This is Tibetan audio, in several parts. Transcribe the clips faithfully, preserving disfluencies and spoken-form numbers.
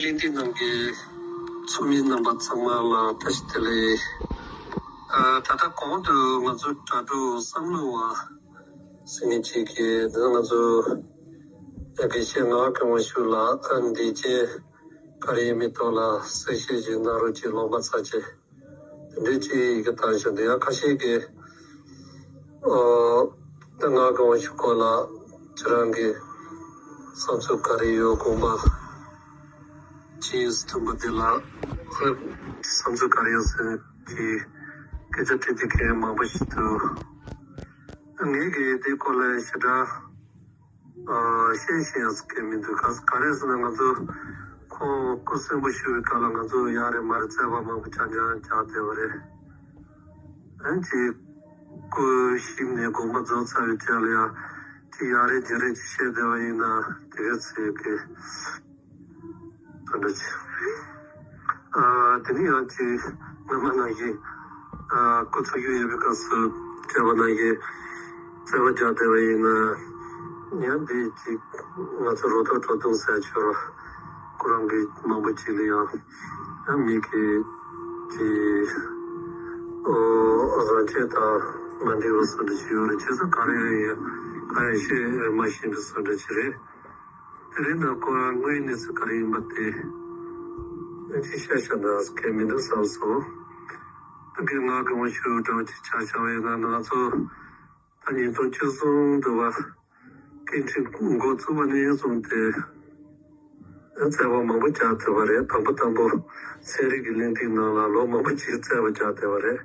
གླེང་སྟེགས་ནང་གི་ཚོགས་མི་རྣམ་པ་ཚང་མ་ལ་བཀྲ་ཤིས་བདེ་ལེགས། ཨ། ད་ལྟ་གོང་དུ་ང་ཚོ་དྲ་གྲོགས་བསམ་བློ་བ་ཟེར་མཁན་ཅིག་གིས། ད་ང་ཚོ་དགེ་བཤེས་ངག་དབང་ཕྱུག་ལགས་འདས་རྗེས་ག་རེ་ཡིན་མིན་ཐོག་ལ་གསལ་བཤད་ཅིག་གནང་རོགས་ཅེས་ལོག་པ་ཚ་ཅེས། དེ་འདྲའི་ཅིག་གི་བཏང་བཞག་འདུག། ཡང་ཁ་ཤས་ཀྱིས། ཨོ། ད་ང་གང་བ་ཞུ་གོ་ལ། ཁྱེད་རང་གི་བསམ་ཚུལ་ག་རེ་ཡོད། དགོངས་པ་ཅི་ཡོད་ཟེར་དུས་འདི་ལ་བསམ་ཚུལ་ག་རེ་ཡོད་ཟེར་གྱི་སྐད་ཆ་དྲིས་ཏེ་མཁན་མང་པོ་ཞིག་འདུག། ངས་ཀྱིས་དེ་སྐོར་ལ་ཞེ་དྲག་ཨ། ཤེས་ཤེས་ཡག་གི་མི་འདུག། ག་ག་རེ་ཟེར་ན། ང་ཚོ་ཁོང་སྐུ་གསོན་པོ་བཞུགས་པའི་སྐབས་ལ་ང་ཚོ་ཡག་རེད་མ་རེད་བརྩད་པ་མང་པོ་རྐྱང་རྐྱང་རྒྱག་བསྡད་པ་རེད། ཨ་ནི་ཅིག་སྐུ་གཤེགས་ནས་དགོངས་པ་རྫོགས་ཚར་བའི་རྗེས་ལ་ཡང་ཅིག་ཡག་རེད་རྒྱུ་རེད་ཅིག་བཤད་བསྡད་པ་ཡིན་ན་དེ་ག་ཚོད་ཀྱི། ག་འདྲ་ཅིག། ཨ། དེ་ནི་ཡང་ཅིག་སྔོན་མ་ནང་བཞིན། ཨ། སྐུ་འཚོ་བཞུགས་ཡོད་པའི་སྐབས་སུ་བྱས་པ་ནང་བཞིན་བརྩད་པ་རྒྱག་བསྡད་པ་ཡིན་ན། ཡང་འདི་ཅིག་ང་ཚོ་རོ་ཐོག་ཁྲོ་ཐུང་ཟེར་ཆོག་ར། ཁོ་རང་གི་མང་པོ་ཅིག་ལ་ཡང་ཡང་མི་གི་ཅིག་ཨོ། བཟང་ཆས་དང་མ་འགྲིག་པ་བཟོ་འདྲ་ཅིག་ཡོད་རེད། བྱས་ཙང་ག་རེ་ཡང་ག་ཡང་བཤད་མ་ཤེས་པའི་བཟོ་འདྲ་ཅིག་རེད། དེ་རིང་ནང་ཁོ་རང་དངོས་གནས་སུ་ག་རེ་ཡིན་པ་དེ་ཅིག་ཤ་ཤ་ན་གལ་མི་འདུག་བསམ་སོང་། ད་གིན་ང་གི་ངོ་ཤུ་འདྲ་བོ་ཅིག་ཆ་བཞག་པ་ཡིན་ན། ང་ཚོ་ད་ཉིས་སྟོང་བཅུ་གསུམ་དུ་བ་སྐད་འཕྲིན་འགོ་བཙུགས་པ་ནས་བཟུང་སྟེ་བརྩད་པ་མང་པོ་རྒྱག་ཐུབ་པ་རེད། དང་པོ་དང་པོ་ཚན་རིག་གི་གླེང་སྟེགས་ནང་ལ་ལོ་མང་པོ་ཅིག་བརྩད་པ་རྒྱག་བསྡད་པ་རེད།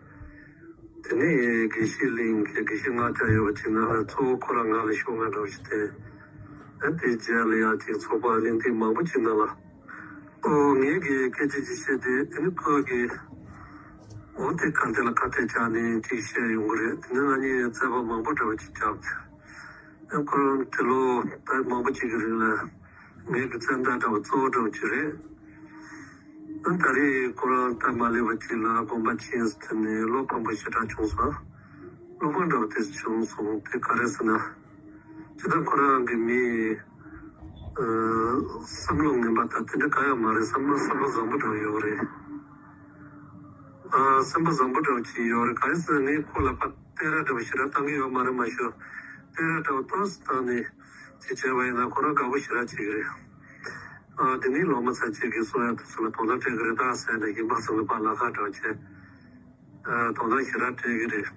དེ་ནས་དགེ་བཤེས་གླིང་གི་དགེ་བཤེས་ལྔ་བརྒྱ་ཡོད་པ་ཅིག་ནང་ལ་གཙོ་བོ་ཁོ་རང་ང་ལ་ཤོག་ངོས་འདྲ་བོ་ཞིག་བསྟན། ཨ། དེ་རྗེས་ལ་ཡང་ཅིག་ཚོགས་པ་གླེང་སྟེགས་མང་པོ་ཅིག་ནང་ལ། ཨོ། ངས་ཀྱི་སྐད་ཆ་ཅིག་བཤད་དུས་དེ་ནི་ཁོ་གིས་འོ་དེ་ག་དེ་ལ་ཁ་གཏད་བཅག་ནས་ཅིག་བཤད་ཡོང་གི་རེད། དེ་ནི་ང་གཉིས་རྩོད་པ་མང་པོ་འདྲ་བོ་ཅིག་བརྒྱབ། ཨ། ཁོ་རང་དེ་ལོ་ད་མང་པོ་ཅིག་གི་རིང་ལ་ངའི་གི་བཙན་བདག་འདྲ་བོ་གཙོ་བོ་འདྲ་བོ་ཅིག་རེད། ཨ། ད་རེས་ཁོ་རང་སྟབས་མ་ལེགས་པ་ཅིག་ལ་དགོངས་པ་ཆེན་ཟེར་ནས་བློ་ཕམ་པ་ཞེ་དྲག་བྱུང་སོང་། བློ་ཕམ་འདྲ་བོ་དེ་བྱུང་སོང་། དེ་ག་རེ་ཟེར་ན། ཇི་ལྟར་ཁོ་རང་གི་མི། ཨ། བསམ་བློ་ངན་པ་དང་དེ་འདྲ་གང་ཡང་མ་རེད། བསམ་བློ་བསམ་བློ་བཟང་པོ་འདྲ་བོ་ཡོད་རེད། ཨ། སེམས་པ་བཟང་པོ་འདྲ་བོ་ཅིག་ཡོད་རེད། གང་ཡིན་ཟེར་ན་ངས་ཁོ་ལ་ཕར་བསྟོད་ར་འདྲ་བོ་ཞེ་དྲག་བཏང་གི་ཡོད་མ་རེད། མ་ཞུ་བསྟོད་ར་འདྲ་བོ་ཏོག་ཙམ་བཏང་ནས་ཅིག་བྱས་པ་ཡིན་ན་ཁོ་རང་དགའ་པོ་ཞེ་དྲག་བྱེད་ཀྱི་རེད། ཨ། དེ་ནས་ལོ་མ་ཚ་ཅིག་གིས་གསུང་ཡག་དེ་ཚོ་ལ་དོ་སྣང་སྤྲད་ཀྱི་རེད་ད་ཟེར་ནས་ཡིན་པ་སོང་གི་ཕར་ལ་ཁ་འདྲ་བོ་བྱས། ཨ། དོ་སྣང་ཞེ་དྲག་སྤྲད་ཀྱི་རེད།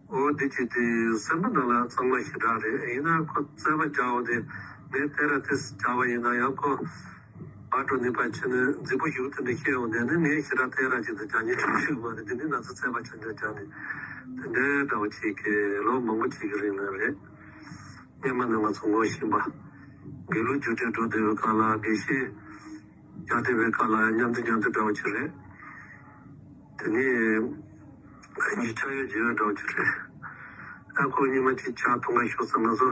འོ་འདི་ཅིག་དེ་སེམས་པ་ནང་ལ་གཙང་མ་ཞེ་དྲག་རེད། ཡིན་ན་ཁོ་རྩོད་པ་རྒྱག་འོ་དེ་ངས་བསྟོད་ར་དེ་རྒྱག་པ་ཡིན་ན་ཡང་ཁོ་བར་དུ་ནི་ཕར་ཕྱིན་ནས་རྫིག་པོ་ཞུགས་དེ་འདྲ་བཤད་འོ་དེ་ནི་ངས་ཞེ་དྲག་བསྟོད་ར་ཅིག་དང་རྒྱག་ཉེན་ཆུང་ཤོས་མ་རེད། དེ་ནི་ང་ཚོ་རྩོད་པ་ཆུང་ཆུང་རྒྱག་ནས་དེ་འདྲའི་འདྲ་བོ་ཅིག་གི་ལོ་མང་པོ་ཅིག་གི་རིང་ལ་རེད། སྔོན་མ་ནས་ང་ཚོ་ངོ་ཤེས་པ། དགེ་ལུགས་རྒྱུགས་སྤྲོད་འགྲོ་བསྡད་པའི་སྐབས་ལ་དགེ་བཤེས་རྒྱག་བསྡད་པའི་སྐབས་ལ་མཉམ་དུ་མཉམ་དུ་འདྲ་བོ་ཅིག་རེད། དེ་ནས་ཁོ་གཉིས་ཆ་ཡོད་རྒྱུ་ཡོད་འདྲ་བོ་ཅིག་རེད། ཨ། ཁོ་གཉིས་མ་གཅིག་ཆགས་ཐུག་ང་ཤོག་ཟེར། ང་ཚོ་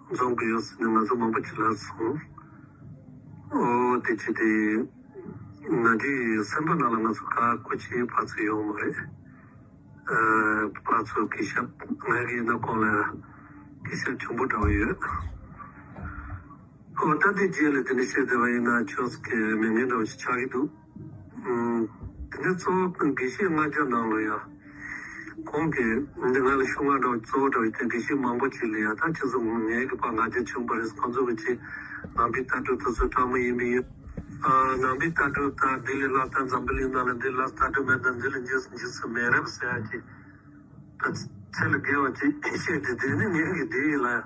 འཛོམས་ཀྱི་ཡོད་ཟེར་ནས་ང་ཚོ་མང་པོ་ཅིག་ལབ་སོང་། ཨོ་དེ་ཅི་དེ་ང་ཚོའི་སེམས་པ་ནང་ལ་ང་ཚོ་ག་སྐུ་མཁྱེན་ཕར་ཚུར་ཡོང་མ་རེད། ཨ། ཕར་ཚུར་གུས་ཞབས་ང་གི་ཡིན་ན་ཁོང་ལ་གུས་ཞབས་ཆེན་པོ་འདྲ་བོ་ཡོད། ཨོ་ད་དེ་རྗེས་ལ་དེ་འདྲ་བཤད་བསྡད་པ་ཡིན་ན་ཆོས་ཀྱི་མི་ངན་འདྲ་བོ་ཞིག་ཆགས་ཀྱི་འདུག། ཨུམ། དེ་ནས་གཙོ་བོ་དགེ་བཤེས་ལྔ་བརྒྱ་ནང་ལ་ཡ། ཁོང་གིས་འདི་ང་ལ་ཤོག་ངོས་འདྲ་བོ་གཙོ་བོ་འདྲ་བོ་དེ་དགེ་བཤེས་མང་པོ་ཅིག་ལ་ཡ། ད་ཁྱེད་ཚོ་ངའི་གི་ཕར་ང་རྒྱལ་ཆེན་པོ་རེད། ཁོང་ཚོ་གི་ཅིག་ནང་པའི་ལྟ་གྲུབ་དེ་ཚོ་དྲང་མོ་ཡིན་མིན་ཡིན། ཨ། ནང་པའི་ལྟ་གྲུབ་དང་འདི་ལས་ལྷག་ལྟ་འཛམ་བུ་གླིང་ནང་ལ་འདི་ལ་ལྟ་གྲུབ་མེད་དང་འདི་ལས་འཇིགས་སུ་འཇིགས་སུ་མེད་རབས་ཟེར་ཡ་ཅིག་ད་ཚད་ལས་བརྒལ་བ་ཅིག་བཤད་དེ་དེ་ནི་ངས་ཀྱི་དེ་ཡིན་ལ་ཡ།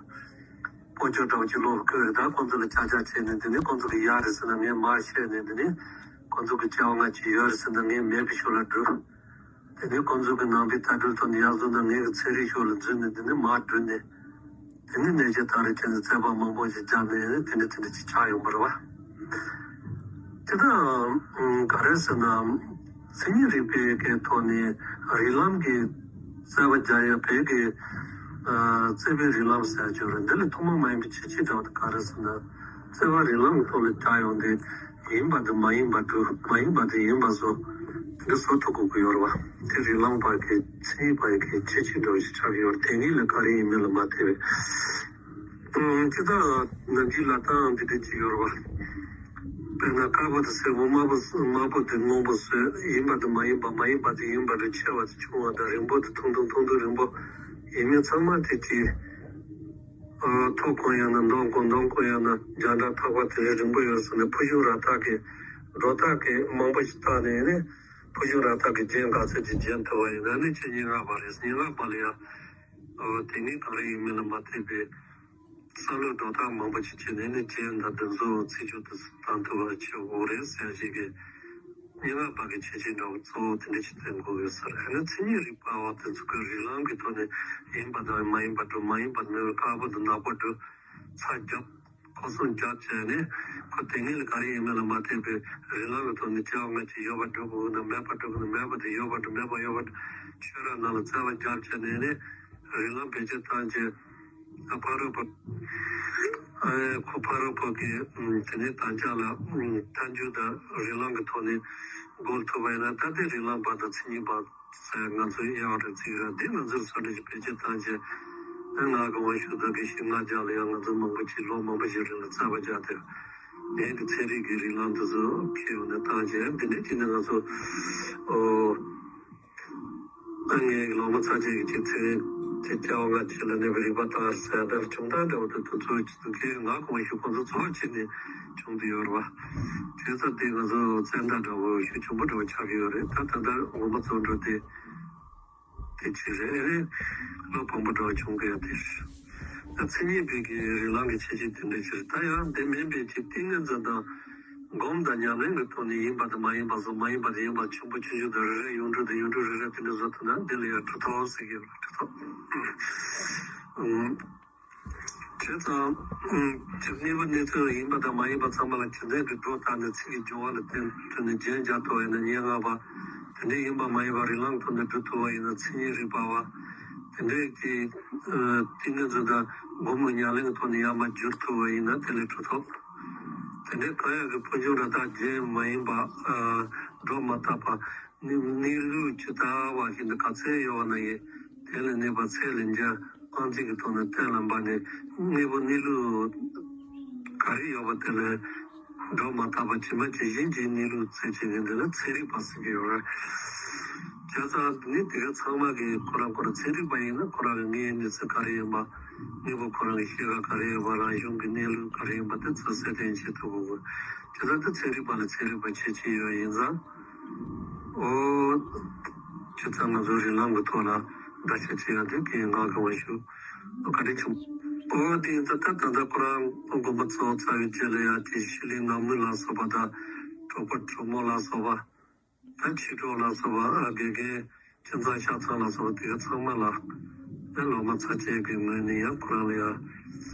སྤོ་ཆོག་འདྲ་བོ་ཅིག་ལོག་བཀོད་རེད། ད་ཁོང་ཚོ་ལ་ཅག་ཅག་བྱས་ནས་དེ་ནི་ཁོང་ཚོ་གི་ཡག་རེད་ཟེར་ན་ངས་མར་བཤད་ནས་དེ་ནི་ཁོང་ཚོ་གི་བྱ་བ་ང་ཅིག་ཡོད་རེད་ཟེར་ན་ངས་མེད་པའི་ཤུགས་ལ་སྒྲུབ། དེ་ནས་ཁོང་ཚོ་གི་ནང་པའི་ལྟ་གྲུབ་ཐོག་ནས་ཡར་བཟོ་ན་ངེད་ཀྱི་ཚན་རིག་ཕྱོགས་ལ་འཛུལ་ནས་དེ་ནས་མར་བསྒྲུབས་ནས། དེ་ནས་གནས་ཆེན་ཐག་རིང་ཅན་དུ་རྩོད་པ་མང་པོ་ཞིག་བརྒྱབ་ནས་དེ་འདྲ་དེ་འདྲ་ཅིག་ཆགས་ཡོང་བ་རེད་བ། དེ་དག་ག་རེ་ཟེར་ན། མཚན་ཉིད་རིག་པའི་གི་ཐོག་ནས་རིགས་ལམ་གྱི་རྩོད་པ་རྒྱག་ཡ་བོད་ཀྱི་རྩོད་པའི་རིགས་ལམ་ཟེར་ཡ་ཅིག་ཡོད་རེད། འདི་ལས་ཐུན་མོང་མ་ཡིན་པའི་ཁྱད་ཆོས་འདྲ་བ་དེ་ག་རེ་ཟེར་ན། རྩོད་པ་རིགས་ལམ་གྱི་ཐོག་ལ་རྒྱག་ཡོང་དུས། ཡིན་པ་དང་མ་ཡིན་པ་སྒྲུབ། མ་ཡིན་པ་དང་ཡིན་པ་བཟོ། དེ་འདྲ་བཟོ་ཐུབ་དགོས་ཀྱི་ཡོད་རེད་བ། དེ་རིགས་ལམ་བར་གྱི་མཚན་ཉིད་བར་གྱི་ཁྱད་ཆོས་འདྲ་བ་ཞིག་ཆགས་ཀྱི་ཡོད་རེད། དེ་ཉིད་ལ་ག་རེ་ཡིན་མིན་ལ་མ་ལྟོས་པའི། ཨང་། སྤྱིར་བཏང་ནམ་རྒྱུན་ལབ་སྟངས་འདི་འདྲ་ཅིག་ཡོད་རེད་བ། དཔེར་ན་དཀར་པོ་དེ་སེར་པོ། དམར་པོ་དམར་པོ་དེ་སྔོན་པོ་བཟོས། ཡིན་པ་དང་མ་ཡིན་པ། མ་ཡིན་པ་དེ་ཡིན་པ་རུ་ཆེ་བ་དེ་ཆུང་བ་དང་། རིང་པོ་དེ་ཐུང་ཐུང་། ཐུང་ཐུང་རིང་པོ་ཡིན་མིན་ཚང་མ་དེ་དེ། ཨ། ཐོག་གང་ཡོད་ན་འདོམ་གང་། འདོམ་གང་ཡོད་ན་རྒྱང་གྲགས། ཐག་པ་དེ་རིང་རིང་པོ་ཡོད་ཟེར་ནས་འཕུར་ཤུགས་རག་ཐག་གི་འགྲོ་སྟངས་ཀྱི་མང་པོ་ཞིག་བཏགས་ནས་ནི། འཕུར་ཤུགས་རག་ཐག་གི་རྒྱན་ག་ཚོད་ཅིག་བརྒྱན་ཐུབ་པ་ཡིན་ན་ནི་ཆེས་སྙན་ངག་པ་རེད། སྙན་ངག་པ་ལ་ཡང་། ཨོ། དེ་ནི་ག་རེ་ཡིན་མིན་ལ་མ་ལྟོས་པའི་བསམ་བློའི་འགྲོ་སྟངས་མང་པོ་ཞིག་བྱས་ནས་ནི་རྒྱན་དང་འདོམ་བཟོ་ཚིག་སྦྱོར་དུ་བཏང་ཐུབ་པ་བྱེད་དགོས་རེད་ཟེར་ཞིག་གི། སྙན་ངག་པ་གི་ཁྱད་ཆོས་འདྲ་བོ་གཙོ་བོ་དེ་འདྲ་ཞིག་བསྟན་དགོས་ཡོད་ས་རེད། ཨ་ནི་མཚན་ཉིད་རིག་པ་བ་དེ་ཚོ་གི་རིགས་ལམ་གྱི་ཐོག་ནས་ཡིན་པ་དང་མ་ཡིན་པ་འགྲོ། མ་ཡིན་པ་ནི་དཀར་པོ་དང་ནག་པོ་འགྲོ། ཚ་རྒྱབ། ཁོ་ཚོ་རྒྱབ་བྱས་ནས་ཁོ་དེ་ཉིད་ལ་ག་རེ་ཡིན་མིན་ལ་མ་ལྟོས་པའི་རིགས་ལམ་གྱི་ཐོག་ནས་སྐྱེ་བ་སྔ་ཕྱི་ཡོད་པ་སྒྲུབ་དགོས་ན། མེད་པ་སྒྲུབ་དགོས་ན། མེད་པ་དེ་ཡོད་པ་སྒྲུབ། མེད་པ་ཡོད་པ་སྒྲུབ། ཆོས་ར་ནང་ལ་བཙལ་བ་རྒྱབ་བྱས་ནས་ནི་རིགས་ལམ་བེད་སྤྱོད་བཏང་བྱས། ཨ། ཕ་རོལ་པོ། ཨ། ཁོ་ཕ་རོལ་པོ་གི་དེ་ནས་དམ་བཅའ་ལ་ཐལ་འགྱུར་དང་རིགས་ལམ་གྱི་ཐོག་ནས་འགོད་ཐུབ་པ་ཡིན་ན། ད་ལྟའི་རིགས་ལམ་པ་དང་མཚན་ཉིད་པ་ཟེར་ང་ཚོའི་དབྱེ་བ་རེ་བརྩི་གི་རེད། འདི་ང་ཚོར་བསམ་གྲུབ་ཀྱིས་བེད་སྤྱོད་བཏང་བྱས། ཨ། ངག་གི་དབང་ཕྱུག་དང་དགེ་བཤེས་ལྔ་བརྒྱ་ལ་ཡང་ང་ཚོ་མང་པོ་ཅིག་ལོ་མང་པོ་ཞིག་རིང་ལ་རྩ་བ་རྒྱག་སྟེ། ངས་ཀྱི་ཚན་རིག་གི་རིགས་ལམ་དེ་ཚོ་ཁྱེར་ཡོང་ནས་བཏང་བྱས། འདི་འདྲ་བྱས་ནས་ང་ཚོ། ཨོ། ཨ། ངའི་ལོ་མ་ཚ་ཅིག་གི་ཚེ་དེ་སྐྱེ་བ་སྔ་ཕྱི་ལ་གནས་པའི་རིག་པ་དང་ཟེར་ཡ་དེ་ལ་བྱུང་སྟངས་འདྲ་བོ་དེ་དུས་ཚོད་ཀྱི་དུས་ཀའི་ངག་གི་དབང་ཕྱུག་ཁོང་ཚོ་ཚོར་བྱས་ནས་བྱུང་དུ་ཡོད་རེད་བ། བྱས་ཙང་དེ་ང་ཚོ་བཙན་ད་འདྲ་བོ་ཞིག་བྱུང་པོ་འདྲ་བོ་ཆགས་ཀྱི་ཡོད་རེད། ད་ད་ལྟ་དགོན་པ་བཙུགས་འགྲོ་དེ་དེ་ཅི་རེད། ལོ་བམ་པོ་འདྲ་བོ་བྱུང་གི་ཡོད་དེ། ད་མཚན་ཉིད་པའི་གི་རིགས་ལམ་གྱི་ཁྱད་ཆོས་དེ་འདྲ་ཅིག་རེད། ད་ཡང་དེ་མིན་པའི་གི་ཏིང་ངེ་འཛིན་དང་སྒོམ་དང་ཉམས་ལེན་གྱི་ཐོག་ནས་ཡིན་པ་དང་མ་ཡིན་པ་སོགས། མ་ཡིན་པ་དང་ཡིན་པ་ཆེན་པོ་ཆུང་ཆུང་དང་རེ་རེ་ཡོངས་གྲུབ་དང་ཡོངས་གྲུབ་རེ་རེ་དེ་འདྲ་བཟོ་ཐུབ་ན་འདི་ལ་ཡང་གྲུབ་ཐོབ་ཟེར་གྱི་ཡོད་རེད། གྲུབ་ཐོབ། ཨུམ། བྱས་ཙང་། ཨུམ། གནས་བབ་གནས་ཚུལ་ཡིན་པ་དང་མ་ཡིན་པ་ཚང་མ་ལ་རྒྱུ་མཚན་གྱི་སྒྲོ་བཏགས་ནས་ཚིག་གི་སྦྱོར་བ་ལ་བརྟེན་ནས་རྒྱན་སྦྱར་ཐུབ་པ་ཡིན་ན་སྙན་ངག་པ། དེ་འདྲ་ཡིན་པ་མ་ཡིན་པ་རིགས་ལམ་ཐོག་ནས་སྒྲུབ་ཐུབ་པ་ཡིན་ན་མཚན་ཉིད་རིག་པ་བ། དེ་འདྲའི་གི། ཨ། ཏིང་ངེ་འཛིན་དང་སྒོམ་གྱི་ཉམས་ལེན་གྱི་ཐོག་ནས་ཡར་མར་བསྒྱུར་ཐུབ་པ་ཡིན་ན་དེ་ལས་གྲུབ་ཐོབ། དེ་འདྲའི་གང་ཡང་གི་འཕོ་འགྱུར་ར་ད་རྒྱན་མ་ཡིན་པ། ཨ། སྒྲོ་མ་བཏགས་པ། གནས་གནས་ལུགས་ཇི་ལྟ་བ་བཞིན་དུ་ག་ཚད་ཡོད་པ་ན་ཡི། དེ་ལ་གནས་པ་ཚད་ལས་འཇལ། དབང་ཚིག་གི་ཐོག་ནས་གཏན་ལ་འབེབས་ནས་དངོས་པོ་གནས་ལུགས་ག་རེ་ཡོད་པ་དེ་ལ་སྒྲོ་མ་བཏགས་པ་ཇི་མ་ཇི་བཞིན་གྱི་གནས་ལུགས་མཚན་བྱེད་མཁན་དེ་ལ་ཚན་རིག་པ་ཟེར་གྱི་ཡོད་རེད། བྱས་ཙང་ནི་དེ་ག་ཚང་མ་གི་ཁོ་རང་ཁོ་རང་ཚན་རིག་པ་ཡིན་ན་ཁོ་རང་གི་དངོས་ཡོད་གནས་ཚུལ་ག་རེ་ཡིན་པ། དངོས་པོ་ཁོ་རང་གི་ཤེས་པ་ག་རེ་ཡོད་པ། རང་བྱུང་གི་གནས་ལུགས་ག་རེ་ཡིན་པ་དེ་ཚོ་གསལ་སྟོན་བྱེད་ཐུབ་དགོས། བྱས་ཙང་དེ་ཚན་རིག་པ་ལ་ཚན་རིག་པ་ཁྱད་ཆོས་ཡོད་ཡིན་ཙང་། ཨོ། བྱས་ཙང་ང་ཚོ་རིགས་ལམ་གྱི་ཐོག་ལ་བརྡ་ཆད་བྱེད་ཡ་དེ་གི་ངག་གི་དབང་ཕྱུག་ག་རེ་བྱུང་། ཨོ། དེ་ཡིན་ཙང་ད་ད་ལྟ་ཁོ་རང་དགོན་པ་ཚོ་ཚར་བའི་རྗེས་ལ་ཡ་དེ་ཤྲི་ལི་ནག་མོ་ལ་སོགས་པ་དང་། གྲོགས་པོ་གྲོགས་མོ་ལ་སོགས་པ། ད་མཆེད་གྲོགས་ལ་སོགས་པ། ཨ། དགེ་རྒན་ཁྱིམ་ཚང་ཆ་ཚང་ལ་སོགས་པ་དེ་ག་ཚང་མ་ལ། ཨ། སློབ་མ་ཚ་ཅིག་གི་ངོས་ནས་ཡང་ཁོ་རང་ལ་ཡང་།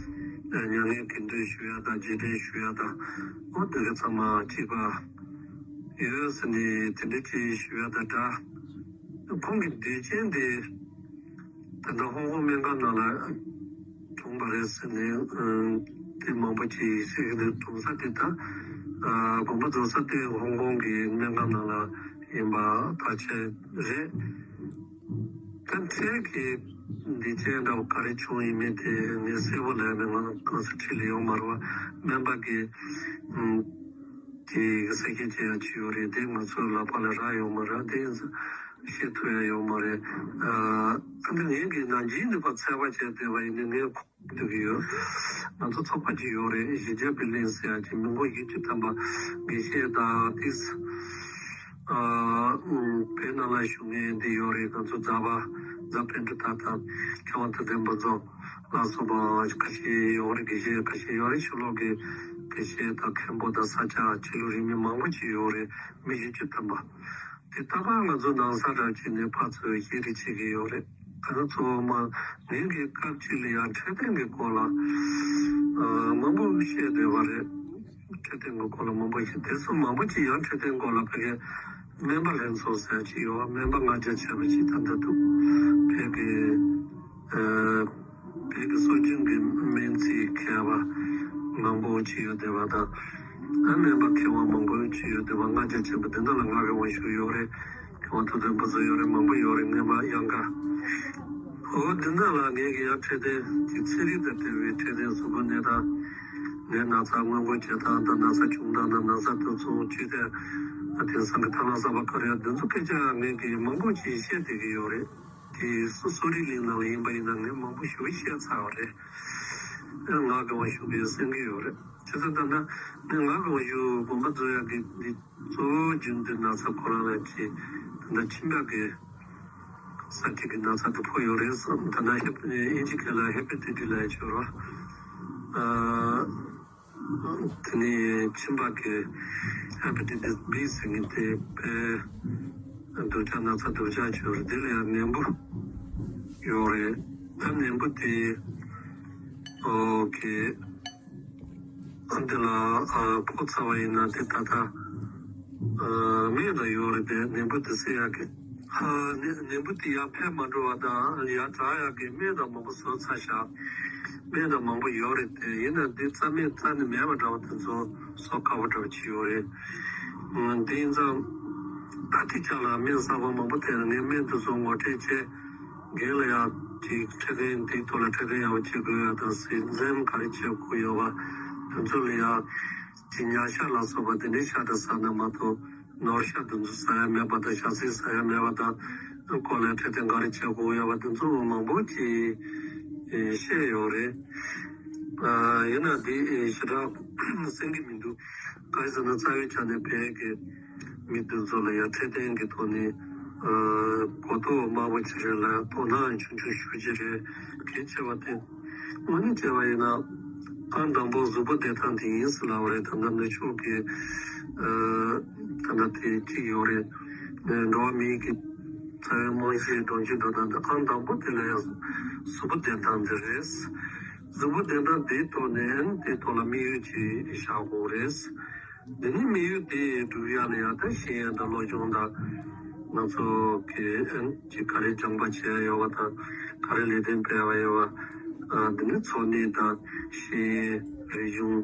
ཨ། མྱ་ངན་གུས་འདུད་ཞུ་ཡ་དང་། རྗེས་དྲན་ཞུ་ཡ་དང་། ཨོ། དེ་ག་ཚང་མ་གཅིག་པ་ཡོད་ཟེར་ནས་དེ་འདྲ་ཅིག་ཞུ་ཡ་དང་སྦྲགས། ཁོང་གི་དུས་ཆེན་དེ་ད་ལྟ་ཧོང་ཀོང་སྨན་ཁང་ནང་ལ་གྲོངས་པ་རེད་ཟེར་ནས། ཨ། དེ་མང་པོ་ཅིག་ཟེར་གྱི་འདུག་གྲོངས་ས་དེ་ད། ཨ། དགོངས་པ་རྫོགས་ས་དེ་ཧོང་ཀོང་གི་སྨན་ཁང་ནང་ལ་ཡིན་པ་ཕལ་ཆེར་རེད། ད་འཕྲལ་གྱི་འདི་ཅན་འདྲ་བ་ག་རེ་བྱུང་ཡིན་མིན་དེ་ངས་གསལ་པོ་ལབ་ཡ་མེད། ང་གང་ཟག་འཁྲིས་ལ་ཡོད་མ་རེད་བ། སྨན་པ་གིས། ཨུམ། དེ་གི་གསལ་བཤད་བྱེད་ཡ་ཅིག་ཡོད་རེད། དེ་ང་ཚོའི་ལག་པ་ལ་རག་ཡོད་མ་རེད། དེ་ཡིན་ཙང་བཤད་ཐུབ་ཡ་ཡོད་མ་རེད། ཨ། ཨ་ནི་ངས་གི་ནང་སྦྱིན་ནུས་པ་ཚད་པ་བྱས་བསྡད་པ་ཡིན་ན་ངས་གོ་འདུག་གི་ཡོད། ང་ཚོ་ཚོགས་པ་ཅིག་ཡོད་རེད། གཞིས་བྱེས་པའི་གླིང་ཟེར་ཡ་ཅིག་མི་མགོ་བཞི་བཅུ་ཐམ་པ། དགེ་བཤེས་དང་ཏིས། ཨ། ཨུམ། བོད་ནང་ལ་བཞུགས་མཁན་འདི་ཡོད་རེད། ང་ཚོ་རྫ་པ། རྫ་པཎྜི་ཏ་དང་མཁས་དབང་ཐུབ་བསྟན་ཕུན་ཚོགས་ལ་སོགས་པ་ཁ་ཤས་ཡོད་རེད། དགེ་བཤེས་ཁ་ཤས་ཡོད་རེད། ཕྱི་ལོགས་ཀྱི་དགེ་བཤེས་དང་མཁན་པོ་དང་ས་སྐྱ་ཕྱི་ལོགས་རིས་མེད་མང་པོ་ཅིག་ཡོད་རེད། མི་བཞི་བཅུ་ཐམ་པ། དེ་ད་ག་ང་ཚོ་ནང་ས་ར་ཅིག་ནས་ཕར་ཚུར་བཤད་རེས་བྱེད་ཀྱི་ཡོད་རེད། ད་ནི་ཚོ་མ་ངེད་ཀྱི་སྐབས་ཅིག་ལ་ཡང་འཕྲོད་བསྟེན་གྱི་སྐོར་ལ། ཨ། མང་པོ་བཤད་བསྡད་པ་རེད། འཕྲོད་བསྟེན་གྱི་སྐོར་ལ་མང་པོ་བཤད། དེ་ཚོ་མང་པོ་ཅིག་ཡང་འཕྲོད་བསྟེན་སྐོར་ལ་ཕ་གིའི་སྨན་པ་ལྷན་ཚོགས་ཟེར་ཅིག་ཡོད། སྨན་པ་ལྔ་བརྒྱ་བྱས་པ་ཅིག་ད་ལྟ་འདུག་བོད་ཀྱི། ཨ། བོད་ཀྱི་སྲོལ་རྒྱུན་གྱི་སྨན་རྩིས་མཁས་པ་མང་པོ་ཅིག་ཡོད་བསྡད་པ་དང་། ཨ། སྨན་པ་མཁས་དབང་མང་པོ་ཅིག་ཡོད་བསྡད་པ། ལྔ་བརྒྱ་བྱས་པ་དེ་འདྲ་ལ་ངག་གི་དབང་ཕྱུག་ཡོད་རེད། མཁས་དབང་ཐུབ་བསྟན་ཕུན་ཚོགས་ཡོད་རེད། མང་པོ་ཡོད་རེད། སྔོན་མ་ཡང་ག། འོ། འདི་འདྲ་ལ་ངས་ཀྱི་ཡང་འཕྲོད་བསྟེན་གྱི་ཚན་རིག་དང་འབྲེལ་བའི་འཕྲོད་བསྟེན་གཟུགས་པོའི་གནས་སྟངས། ནད་ན་ཚ་སྔོན་འགོག་བྱེད་སྟངས་དང་ན་ཚ་བྱུང་སྟངས་དང་ན་ཚ་དུས་མཚུངས་བཅོས་ཐབས། དེང་སང་གི་ཐབས་ལམ་གསར་པ་ག་རེ་ཡོད་འདི་ཚོ་སྐད་ཆ་ངས་ཀྱིས་མང་པོ་ཅིག་བཤད་བསྡད་ཀྱི་ཡོད་རེད། དེ་གསོ་གསོ་རིག་གླིང་ནང་ལ་ཡིན་པ་ཡིན་ན་ངས་མང་པོ་ཞེ་པོ་བཤད་ཚར་བ་རེད། ངག་གི་དབང་ཕྱུག་གིས་གསན་གྱི་ཡོད་རེད། བྱས་ཙང་ད་ལྟ་ངས་ངག་གི་དབང་ཕྱུག་དགོངས་པ་རྫོགས་ཡག་གི་འདི་གཙོ་བོ་རྒྱུ་འདི་ན་ཚ་ཁོ་རང་ལ་ཅིག་ད་ལྟ་མཆིན་པ་གི་ས་ཐིག་གི་ན་ཚ་དེ་ཕོག་ཡོད་རེད་བསམ། ད་ལྟ་ཧེ་པ་ཨིན་ཇི་སྐད་ལ་ཧེ་པ་ཏའི་ཊི་ལབ་ཡ་ཅིག་ཡོད་རེད། ཨ། དེ་ནས་མཆིན་པ་གི་ཧེ་པ་ཏའི་ཏིས་བྷི་ཟེར་མཁན་དེ་དཔེ་སྡུག་ཅག་ན་ཚ་སྡུག་ཅག་ཅིག་ཡོད་རེད། དེ་ལ་ཡང་ནད་འབུ་ཡོད་རེད། ད་ནད་འབུ་དེ་ཨོ་ཁེ་ཨ་འདི་ལ་ཨ་ཕོག་ཚར་བ་ཡིན་ན་དེ་ད་ལྟ་ཨ་སྨན་དང་ཡོད་རེད་དེ། ནད་འབུ་དེ་སེལ་ཡག་གི་ཧ་ནད་ནད་འབུ་དེ་ཡར་འཕེལ་མ་འགྲོ་བ་དང་ཡར་དྲག་ཡག་གི་སྨན་དང་མང་པོ་བཟོས་ཚར་ཤག་སྨན་དང་མང་པོ་ཡོད་རེད་དེ། ཡིན་ན་འདི་རྩ་སྨན་རྩ་ནས་མེད་པ་འདྲ་བོ་དེ་ཚོ་བཟོ་དཀའ་བ་འདྲ་བོ་ཅིག་ཡོད་རེད། ཨ་དེ་ཡིན་ཙང་ད་ལྟའི་ཆ་ལ་སྨན་གསར་པ་མང་པོ་ཐོན་ནས་ངས་སྨན་དེ་ཚོ་ངོ་སྤྲོད་བྱས། རྒན་ལ་ཡང་དེ་འཕྲོད་བསྟེན་དེའི་ཐོག་ལ་འཕྲོད་བསྟེན་ཡག་པོ་བྱེད་དགོས་ཡ་དང་སྲིད་འཛིན་ག་རེ་བྱེད་དགོས་ཡོད་པ་དེ་ཚོ་ལ་ཡང་དེ་ཉར་ཤག་ལ་སོགས་པ་དེ་འདྲའི་ཤ་དང་ཟ་ན་མ་གཏོགས་ནོར་ཤ་དེ་ཚོ་ཟ་ཡ་མེད་པ་དང་ཞག་ཚི་ཟ་ཡ་མེད་པ་དང་སྐོར་ལ་འཕྲོད་བསྟེན་ག་རེ་བྱེད་དགོས་ཡོད་པ་དེ་ཚོ་མང་པོ་ཅིག་བཤད་ཡོད་རེད། ཡིན་ན་དེ་ཞེ་དྲག་གསན་གྱི་མི་འདུག་གང་ཡིན་ཟེར་ན་རྩ་བའི་ཆ་ནས་བོད་ཀྱི་མི་དེ་ཚོ་ལ་ཡང་འཕྲོད་བསྟེན་གྱི་ཐོག་ནས་ཨ་གོ་རྟོགས་དམའ་པོ་ཅིག་རེད་ལ་དོ་སྣང་ཆུང་ཆུང་ཞེ་པོ་ཅིག་རེད། གལ་ཆེ་བ་དེ་དངོས་གནས་བྱས་པ་ཡིན་ན་ཨང་དང་པོ་གཟུགས་པོ་བདེ་ཐང་དེ་ཡིན་ཟེར་ལབ་པ་རེད། ད་ལྟ་ནུབ་ཕྱོགས་ཀྱི་ཨ་ད་ལྟ་དེ་གཅིག་ཡོད་རེད། འགྲོ་བ་མིའི་གི་རྩ་བའི་རྨང་གཞི་སྒྲོམ་གཞི་འགྲོ་སྟངས་དེ་ཨང་དང་པོ་དེ་ལ་ཡང་གཟུགས་པོ་བདེ་ཐང་དེ་རེད། གཟུགས་པོ་བདེ་ཐང་དེའི་ཐོག་ནས་དེའི་ཐོག་ལ་དམིགས་ཡུལ་ཅིག་བཞག་དགོས་རེད། འདི་ནི་དམིགས་ཡུལ་དེ་སྒྲུབ་ཡག་ལ་ཡང་ད་ཤེས་ཡོན་དང་སློབ་སྦྱོང་དང་ང་ཚོ་གི་ཨན་ཅིག་ག་རེ་སྦྱངས་པ་བྱས་ཡོད་པ་དང་ག་རེ་ལས་དོན་སྤེལ་བ་ཡོད་པ་འདི་ནི་འཚོ་གནས་དང་ཤེས་ཡོན་རིག་གཞུང་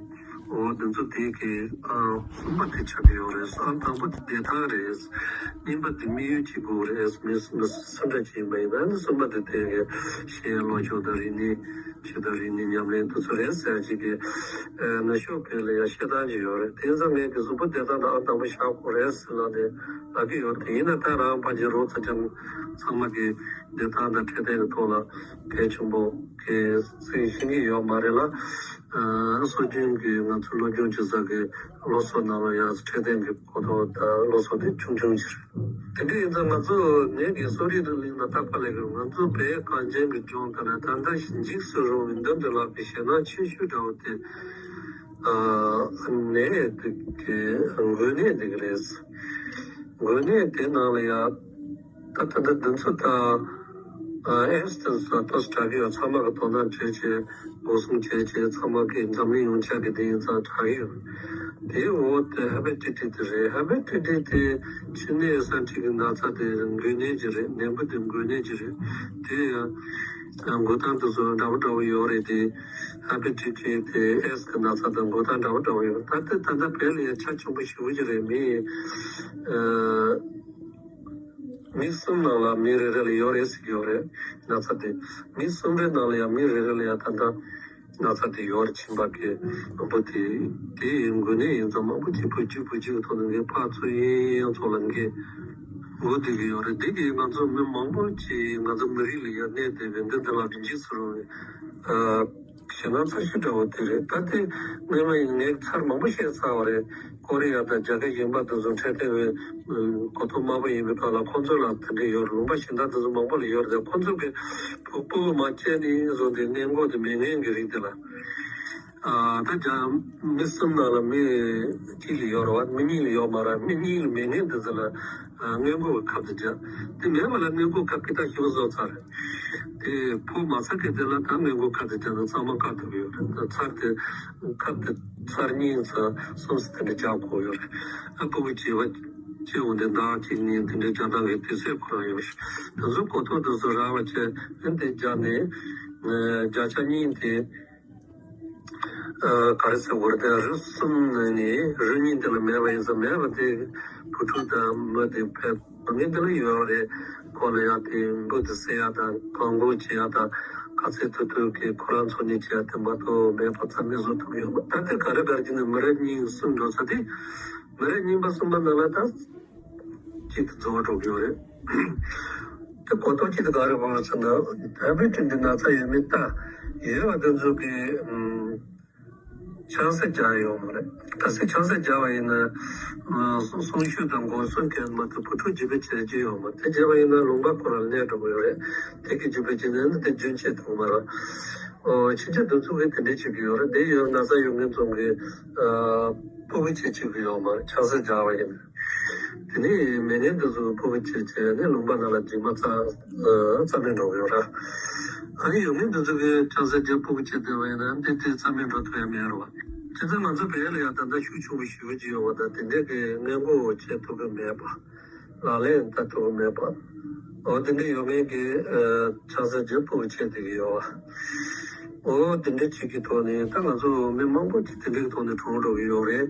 འོ་འདི་ཚོ་དེ་གི་གསུམ་པ་དེ་ཆགས་ཀྱི་ཡོད་རེད། ཨང་དང་པོ་དེ་བདེ་ཐང་རེད། གཉིས་པ་དེ་དམིགས་ཡུལ་གཅིག་དགོས་རེད། མི་སུ་འདྲ་ཅིག་ཡིན་པ་ཡིན་ན་ནི་གསུམ་པ་དེ་དེ་གི་ཤེས་ཡོན་སློབ་སྦྱོང་དང་རིག་གནས། ཆོས་དང་རིག་གནས་ཉམས་ལེན་དུ་ཚུར་རེད་ཟེར་ཅིག་གི་ནུབ་ཕྱོགས་བོད་ལ་ཡང་བཤད་སྟངས་ཅིག་ཡོད་རེད། དེ་ཡིན་ཙང་ངས་ཀྱི་གཟུགས་པོ་བདེ་ཐང་དང་ཨང་དང་པོ་བཞག་དགོས་རེད་ཟེར་ལབ་ནས་ལབ་ཀྱི་ཡོད་རེད། ཡིན་ན་ད་རང་ཕལ་ཆེར་རོགས་ཚ་ཁྲིམས་ཚང་མ་གི་བདེ་ཐང་དང་འཕྲོད་བསྟེན་གྱི་ཐོག་ལ་གལ་ཆེན་པོ་གི་ཚིག་ཤེས་ཀྱི་ཡོད་མ་རེད་ལ། སྲོལ་རྒྱུན་གྱི་ང་ཚོ་སློབ་སྦྱོང་བྱེད་ས་གི་སློབ་གསོ་ནང་ལ་ཡང་འཕྲོད་བསྟེན་གྱི་གོ་རྟོགས་དང་སློབ་གསོ་དེ་ཆུང་ཆུང་ཅིག་རེད། དེ་འདྲ་ཡིན་ཙང་ང་ཚོ་ངེད་ཀྱི་གསོ་རིག་གླིང་ལ་བརྟག་པ་ལས་ཀྱི་ང་ཚོ་བོད་གངས་ཅན་གྱི་ལྗོངས་དེ་ལ་ད་ལྟ་འཇིགས་སུ་རུང་བའི་མདུན་དུ་ལྷགས་པའི་ཞེད་སྣང་ཆེ་ཤོས་འདྲ་བོ་དེ་ནད་དེ་གི་འགོས་ནད་དེ་གི་རེད། འགོས་ནད་དེ་ནང་ལ་ཡང་ད་ད་ལྟ་འདི་ཚོ་ད་ཨེ་སི་དེ་ཚོ་ཏོག་ཙམ་དྲག་གི་ཡོད། ཚང་མ་གི་དོ་སྣང་བྱེད་བྱེད། སྒོ་སྲུང་བྱས་བྱས་ཚང་མ་གི་འཛམ་གླིང་ཡོངས་ཁྱབ་ཀྱི་དེ་ཡིན་ཙང་དྲག་ཡོད། དེའི་འོག་དེ་ཧེ་པ་ཊའི་ཊི་དེ་རེད། ཧེ་པ་ཊའི་ཊི་དེ་མཆིན་ནད་ཟེར་ཅིག་གི་ན་ཚ་དེ་འགོས་ནད་ཅིག་རེད། ནད་འབུ་དེ་འགོས་ནད་ཅིག་རེད། དེ་ཡང་འགོས་སྟངས་དེ་ཚོ་འདྲ་པོ་འདྲ་པོ་ཡོད་རེད་དེ། ཧེ་པ་ཊའི་ཊི་དེ་ཨེ་སི་གི་ན་ཚ་དང་འགོས་སྟངས་འདྲ་པོ་འདྲ་པོ་ཡོད། ད་ལྟ་ད་ལྟ་བོད་ལ་ཡང་ཆ་ཆེན་པོ་ཞེ་པོ་ཅིག་རེད། མི་ཨ། མི་གསུམ་ནང་ལ་མི་རེ་རེ་ལ་ཡོད་རེད་ཟེར་གྱི་ཡོད་རེད། ན་ཚ་དེ་མི་གསུམ་རེ་ནང་ལ་ཡང་མི་རེ་རེ་ལ་ཡང་ད་ལྟ་ན་ཚ་དེ་ཡོད་རེད། མཆིན་པ་གི་མང་པོ་དེ་དེ་ཡིན་འགོས་ནད་ཡིན་ཙང་མང་པོ་གཅིག་བུ་གཅིག་བུ་གཅིག་གི་ཐོག་ནས་ངས་ཕར་ཚུར་གཡས་གཡོན་ཚོགས་ལ་འགོས་འགོས་བསྡད་ཀྱི་ཡོད་རེད། དེ་གིས་ང་ཚོ་མི་མང་པོ་ཅིག་ང་ཚོ་མི་རིགས་ལ་ཡང་གནས་བསྡད་པའི་འདི་འདི་ལ་འཇིགས་སུ་རུང་བའི་ཞེད་སྣང་ཚ་ཤོས་འདྲ་བོ་དེ་རེད། ད་དེ་སྔོན་མ་ཡིན་ངས་ཚར་མང་པོ་བཤད་ཚར་བ་རེད། ཀོ་རི་ཡ་དང་རྒྱ་སྐད་གཞན་པ་དེ་ཚོ་འཕྲོད་བསྟེན་པའི་གོ་རྟོགས་དམའ་པོ་ཡིན་པའི་ཐོག་ལ་ཁོང་ཚོ་ལ་དེ་འདྲ་ཡོད་རེད། ལུང་པ་གཞན་དག་དེ་ཚོ་མང་པོ་ལ་ཡོད་རེད། ཁོང་ཚོ་གི་ཕྲུ་གུ་མ་སྐྱེས་ནས་བཟུང་སྟེ་ནད་འགོས་དེ་མེད་མཁན་གྱི་རིགས་དེ་ལ་ཨ་ད་རྒྱ་མི་གསུམ་ནང་ལ་མི་གཅིག་ལ་ཡོད་རེད་བ། མི་གཉིས་ལ་ཡོད་མ་རེད། མི་གཉིས་ལ་མེད་མཁན་དེ་ཚོ་ལ་སྔོན་འགོག་གི་ཁབ་དེ་རྒྱག་དེ་མེད་པ་ལ་སྔོན་འགོག་ཁབ་སྤུས་དག་ཞེ་པོ་བཟོ་ཚར་རེད། དེ་ཕོག་མ་ཚར་མཁན་དེ་ལ་ད་སྔོན་འགོག་ཁབ་དེ་རྒྱག་ན་གཙང་མ་བཀག་ཐུབ་ཡོད་རེད། ད་ཚར་དེ་ཁབ་དེ་ཚར་གཉིས་ཚར་གསུམ་ཙམ་དེ་འདྲ་རྒྱག་དགོས་ཡོད་རེད། ཨ་ཕྲུ་གུ་སྐྱེས་པ་སྐྱེས་འོང་དེ་ཟླ་གཅིག་གཉིས་དེ་འདྲ་རྒྱག་སྟངས་ཀྱི་དུས་ཚོད་ཁོ་རང་ཡོད་རེད། དེ་ཚོ་གོ་རྟོགས་དེ་ཚོ་རག་པ་བྱས་ཨ་དེ་རྒྱག་ནས་བརྒྱ་ཆ་གཉིས་དེ། ཨ་ག་རེ་ཟེར་དགོས་རེད། དེ་རིགས་གསུམ་ནས་རིགས་གཉིས་དེ་ལ་མེད་པ་ཡིན་ཙང་མེད་པ་དེ་བུ་ཕྲུག་དང་མི་དེ་ཕལ་ཆེར་དེ་ལ་ཡོད་རེད། ཁོ་ལ་ཡང་དེ་འབུ་དེ་བསད་ཡག་དང་བཀག་འགོག་བྱེད་ཡག་དང་ ཨ་ཚེ་ཐུབ་ཐུབ་ཀྱིས་ཁོ་རང་འཚོ་གནས་བྱེད་ཡ་དེ་མ་གཏོགས་མེད་པ་རྩ་མེད་བཟོ་ཐུབ་ཀྱི་ཡོད་མ་རེད། ད་དེ་ག་རེ་ག་རེ་བྱས་ནས་མི་རབས་གཉིས་གསུམ་འགྲོ་ས་དེ་མི་རབས་གཉིས་པ་གསུམ་པ་ནང་ལ་ད་གཅིག་ཏུ་རྫོགས་འགྲོ་གི་ཡོད་རེད། དེ་གོ་རྟོགས་གཅིག་ཏུ་ག་རེ་སྤང་ཟེར་ན་ད་བུ་ཁྲིམས་འདི་ན་ཚ་ཡོད་མེད་ལྟ་ཡོད་པ་དེ་ཚོ་གི་ཨམ། ཆང་ས་རྒྱག་ཡོད་མ་རེད། གལ་སྲིད་ཆང་ས་རྒྱག་པ་ཡིན་ན། ཨ་གསུང་གསུང་ཆོས་དང་སྒོམ་གསུམ་གྱིས་མ་གཏོགས་བུ་ཕྲུག་རྒྱུད་སྤེལ་བྱེད་རྒྱུ་ཡོད་མ་རེད། དེ་བྱས་པ་ཡིན་ན་ལུང་པ་ཁོ་རང་གནས་འགྲོ་གི་ཡོད་རེད། དེ་གི་རྒྱུད་སྤེལ་བྱེད་ན་ནི་དེ་རྒྱུན་ཆད་ཐུབ་མ་རེད། ཨོ་ཕྱིན་ཆད་དེ་ཚོ་གིས་དེ་འདྲས་བྱེད་ཀྱི་ཡོད་རེད། དེ་ཡོད་ན་ཚ་ཡོད་མཁན་ཚོ་གིས་ཨ་སྤུ་གུ་བྱེད་བྱེད་ཀྱི་ཡོད་མ་རེད། ཆང་ས་རྒྱག་པ་ཡིན་ན། དེ་ནས་མི་ངན་དེ་ཚོ་སྤུ་གུ་བྱེད་བྱས་ནས་ལུང་པ་ནང་ལ་རྗེས་མ་རྩ་རྩ་མེད་འགྲོ་གི་ཡོད་ར། ཨ་ནི་ཡོད་མེད་དེ་ཚོ་གིས་ཆང་ས་རྒྱག་སྤུ་གུ་བྱེད་བསྡད་པ་ཡིན་ན་དེ་དེ་རྩ་མེད་འགྲོ་ཐུབ་ཡ་མེད་ར་བ། བྱས་ཙང་ང་ཚོ་བལ་ཡུལ་ལ་ཡ་ད་ལྟ་ཤུགས་ཆེན་པོ་ཞེ་པོ་ཅིག་ཡོད་པ་དང་དེ་འདྲས་ཀྱི་སྔོན་འགོག་བྱེད་ཐུབ་ཀྱི་མེད་པ། ལག་ལེན་བསྟར་ཐུབ་ཀྱི་མེད་པ། འོ་དེ་འདྲས་ཡོད་མཁན་གྱི་ཆང་ས་རྒྱག་སྤུ་གུ་བྱེད་བསྡད་ཀྱི་ཡོད་བ། འོ་དེ་འདྲས་ཅིག་གི་ཐོག་ནས་ད་ང་ཚོ་མི་མང་པོ་ཅིག་དེ་འདྲས་ཀྱི་ཐོག་ནས་གྲོངས་འགྲོ་གི་ཡོད་རེད།